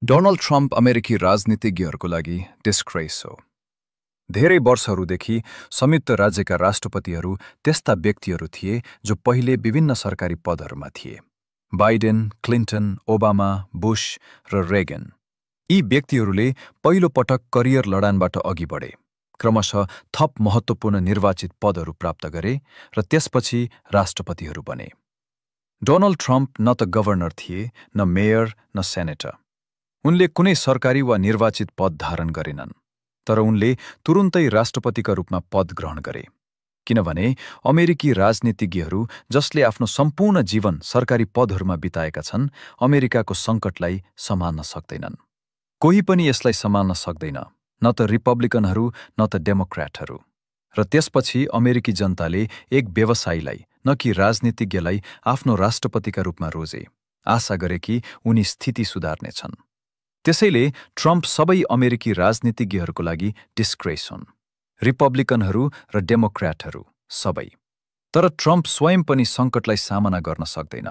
Donald Trump अमेरिकी राजनीतिज्ञहरूको लागि disgrace हो। धेरै वर्षहरूदेखि संयुक्त राज्यका राष्ट्रपतिहरू त्यस्ता व्यक्तिहरू थिए जो पहिले विभिन्न सरकारी पदहरूमा थिए। बाइडेन, क्लिन्टन, ओबामा, बुश र रेगन। यी व्यक्तिहरूले पहिलो पटक करियर लडानबाट अघि बढे, क्रमशः थप महत्त्वपूर्ण निर्वाचित पदहरू प्राप्त गरे र त्यसपछि राष्ट्रपतिहरू बने। डोनाल्ड ट्रम्प न त गभर्नर थिए, न मेयर, न सेनेटर। उनले कुनै सरकारी वा निर्वाचित पद धारण गरेनन्, तर उनले तुरुन्तै राष्ट्रपतिका रूपमा पद ग्रहण गरे, किनभने अमेरिकी राजनीतिज्ञहरू जसले आफ्नो सम्पूर्ण जीवन सरकारी पदहरूमा बिताएका छन्, अमेरिकाको सङ्कटलाई सम्हाल्न सक्दैनन्। कोही पनि यसलाई सम्हाल्न सक्दैन, न त रिपब्लिकनहरू न त डेमोक्र्याटहरू। र त्यसपछि अमेरिकी जनताले एक व्यवसायीलाई, न कि राजनीतिज्ञलाई आफ्नो राष्ट्रपतिका रूपमा रोजे, आशा गरे कि उनी स्थिति सुधार्नेछन्। त्यसैले ट्रम्प सबै अमेरिकी राजनीतिज्ञहरूको लागि डिस्ग्रेस हुन्, रिपब्लिकनहरू र डेमोक्र्याटहरू सबै। तर ट्रम्प स्वयं पनि सङ्कटलाई सामना गर्न सक्दैन।